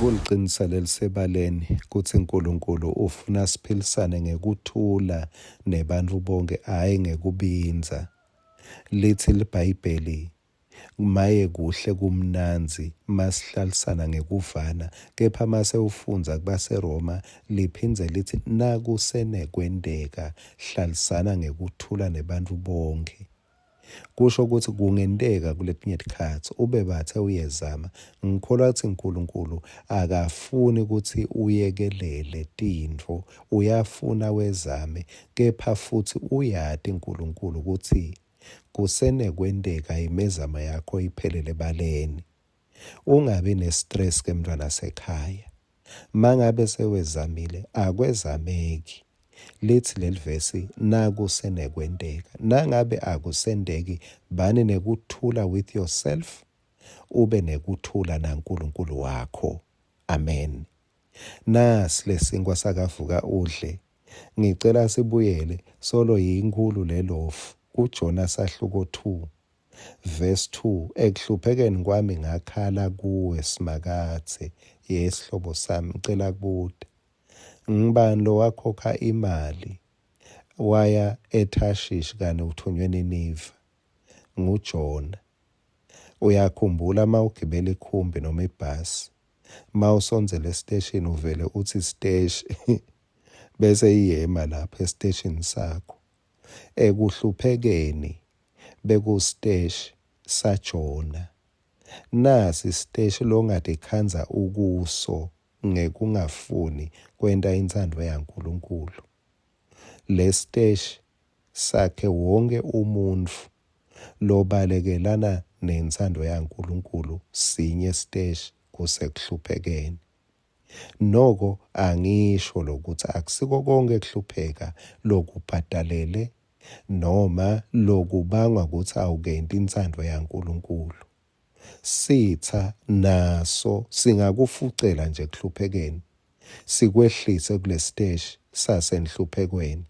Kuliciniso lelisebaleni kutsi Nkulunkulu ufuna siphilisane ngekuthula nebantfu bonkhe hhayi ngekubindza. Litsi liBhayibheli maye kuhle kumnandzi masihlalisana ngekuvana kepha mase ufundza kubaseRoma liphindze litsi nakusenekwenteka hlalisana ngekuthula nebantfu bonkhe. Kusho kutsi kungenteka kuletinye tikhatsi ube bathe uyezama. Ngikholwa kutsi Nkulunkulu akafuni kutsi uyekelele tintfo, uyafuna wezame, kepha futsi uyati Nkulunkulu kutsi kusenekwenteka imizamo yakho iphelele ebaleni. Ungabi ne-stress ke mntwana sekhaya. Mangabe sewezamile akwezameki. Litsi lelivesi nakusenekwenteka. Nangabe akusenteki bani nekuthula with yourself ube nekuthula naNkulunkulu wakho. Amen. Nasi lesinkwa sakavuka udle. Ngicela sibuyele solo yinkhulu lelofu kuJona sahluko 2 Verse 2 Ekuhluphekeni kwami ngakhala kuwe Simakadze, ye sihlobo sami, ngicela kubuta. Ngibani lowakhokha imali waya eThashishi kani uthunywe eNiniva? NguJona. Uyakhumbula uma ugibela ikhumbi noma ibhasi, uma usondzela esiteshini uvele utsi siteshi bese iyema lapha esiteshini sakho. Ekuhluphekeni bekusiteshi saJona. Nasi siteshi longatikhandza ukuso ngekungafuni kwenta intsandvo yaNkulunkulu. Lesiteshi sakhe wonke umuntfu lobalekelana nentsandvo yaNkulunkulu sinye siteshi kusekuhluphekeni. Noko angisho lokutsi akusiko konkhe kuhlupheka lokubhadalele noma lokubangwa kutsi awukenti intsandvo yaNkulunkulu. Sitsa naso singakufucela nje ekuhluphekeni, sikwehlise kulesiteshi sasenhluphekweni.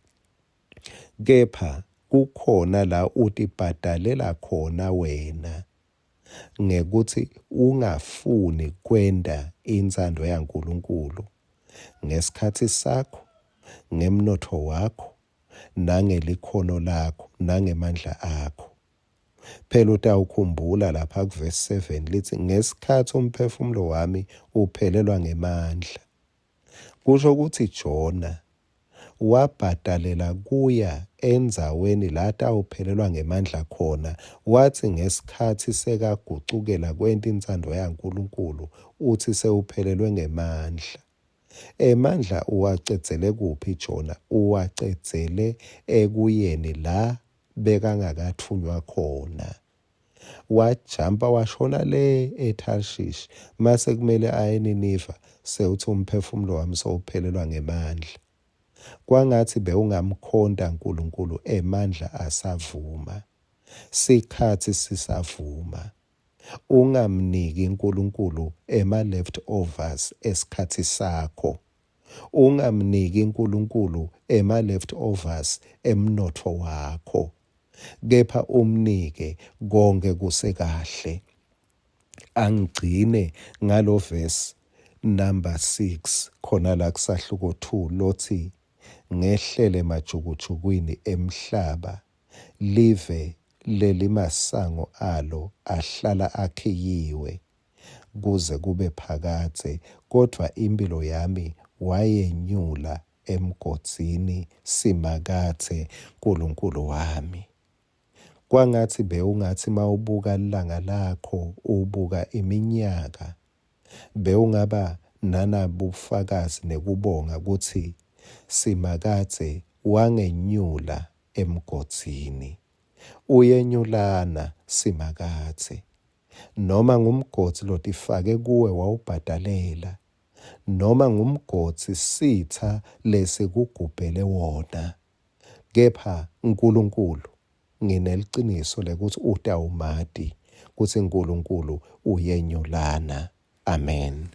Kepha kukhona la utibhadalela khona wena ngekutsi ungafuni kwenta intsandvo yaNkulunkulu ngesikhatsi sakho, ngemnotfo wakho, nangelikhono lakho, nangemandla akho. Phela utawukhumbula lapha kuvesi 7 litsi ngesikhatsi umphefumulo wami uphelelwa ngemandla. Kusho kutsi Jona wabhadalela kuya endzaweni la atawuphelelwa ngemandla khona, watsi ngesikhatsi sekagucukela kwenta intsandvo yaNkulunkulu, utsi sewuphelelwe ngemandla. Emandla uwacedzele kuphi Jona? Uwacedzele ekuyeni la bekangakatfunywa khona. Wajampa washona le eTharshishi, mase kumele aye eNiniva, sewutsi umphefumulo wami sowuphelelwa ngemandla. Kwangatsi bewungamkhonta Nkulunkulu emandla asavuma, sikhatsi sisavuma. Ungamniki Nkulunkulu ema-left overs esikhatsi sakho. Ungamniki Nkulunkulu ema-left overs emnotfo wakho. Kepha umnike konke kusekahle. Angigcine ngalo verse number 6 khona la kusahluko 2 lothi ngehlele emajukujukwini emhlaba live lelimasango alo ahlala akhiyiwe kuze kube phakadze kodvwa imphilo yami wayenyula emgodzini Simakadze Nkulunkulu wami. Kwangatsi bewungatsi mawubuka lilanga lakho ubuka iminyaka bewungaba nanabufakazi nekubonga kutsi Simakadze wangenyula emgodzini. Uyenyulana Simakadze. Noma ngumgodzi lotifake kuwe wawubhadalela noma ngumgodzi sitsa lesikugubhele wona. Kepha Nkulunkulu, ngineliciniso lekutsi utawumati kutsi Nkulunkulu uyenyulana. Amen.